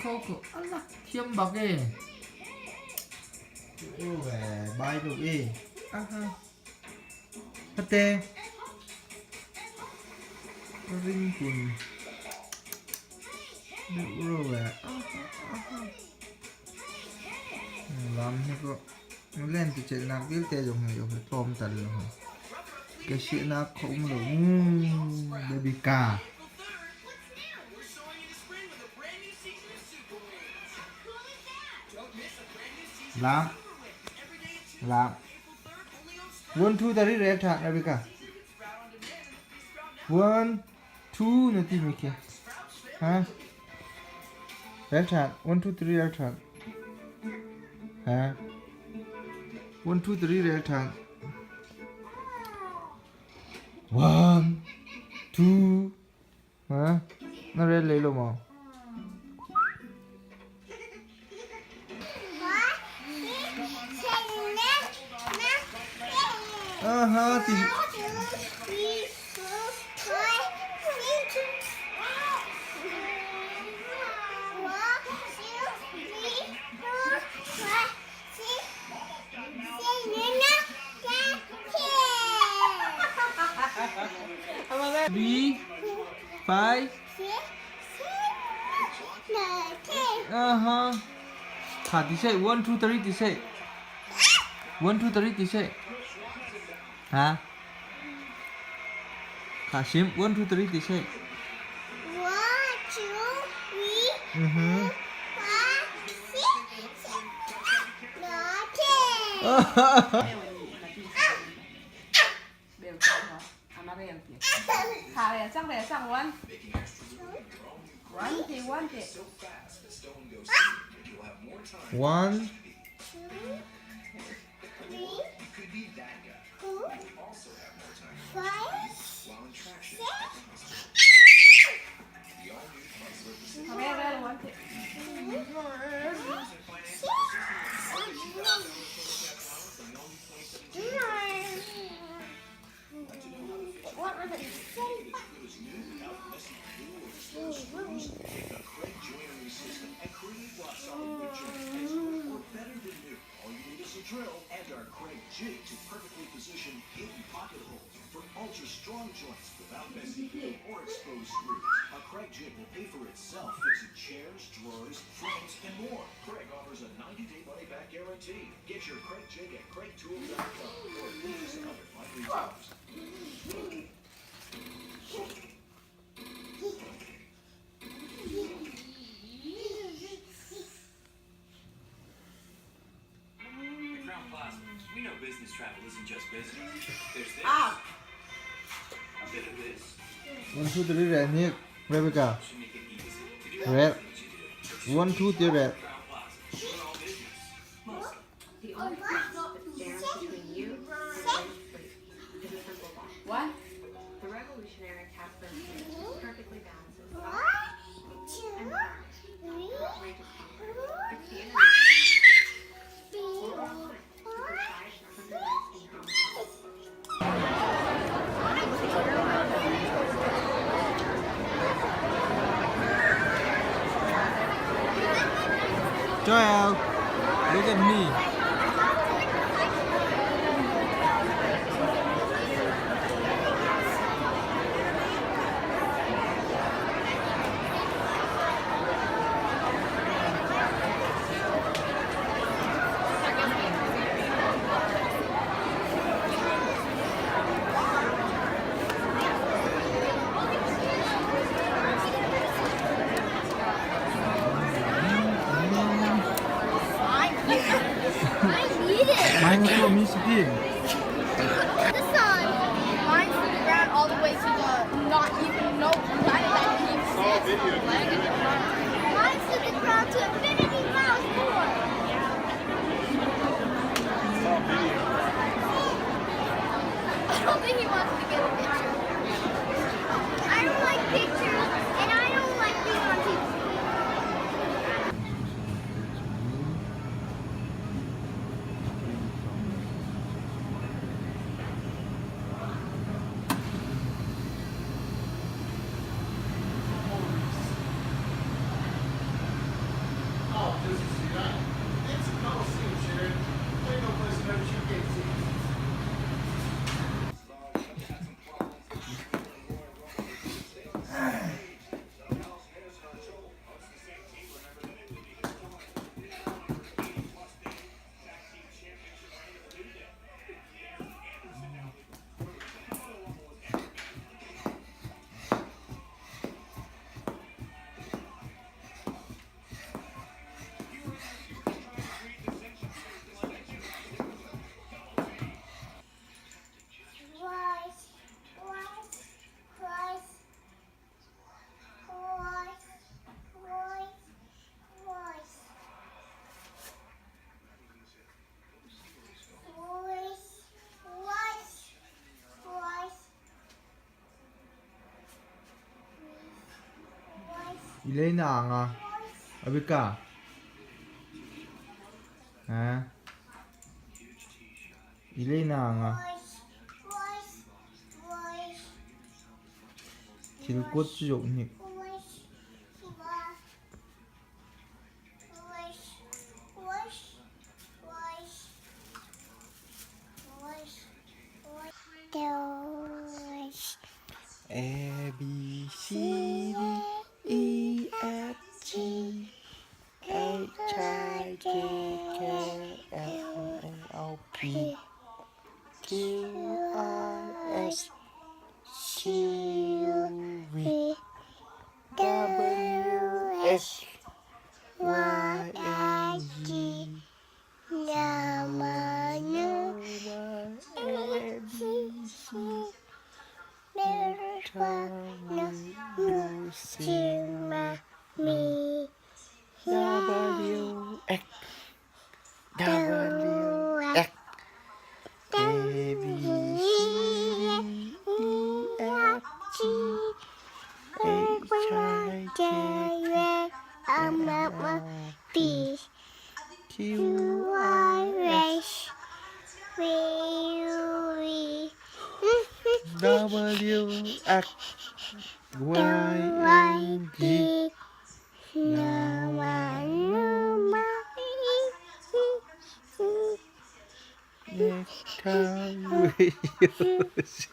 Coco ala thiam bak e. Bai ko e. Hate. Ring kun. Ro ve. Lam hi ko len ti chelh nak vialte zong hi tlawm tal lo. Ke si nak kho um lo. Baby ka. Lam. Lam. One, two, three, rel ṭhan, Rebecca. One, two, na ti mi khi. Ha? Rel ṭhan. One, two, three, rel ṭhan. Ha? One, two, three, rel ṭhan. One, two, ha? Na rel lei lo maw? Aha, ti. Three, five. Uh-huh. Kha ti seh, one, two, three ti seh. One, two, three ti seh. Ha? Kha sim, one, two, three ti seh. One, two, three, Mhm. five, six, seven, eight, nine, ten. One, Two, three, four, five, six, One, two, three, red nih Rebecca. Red. One, two, three, red. Joel, look at me. I Mine is mi si The sun lines from the ground all the way to the not even no planet that keeps Lines to the ground to infinity miles more. I don't think he wants to get a picture. I don't like pictures and I don't like being on TV. I lei na ang a? Abika? Ha? I lei na ang a? Thil kuat cu zoh hnik. A B C D E F G H I J K L M N O P Q R S T U V W X Y and Z A B C U C W X W X A B C D E F G H I J K L M N O P Q R S V W X Y and Z. Next time we use.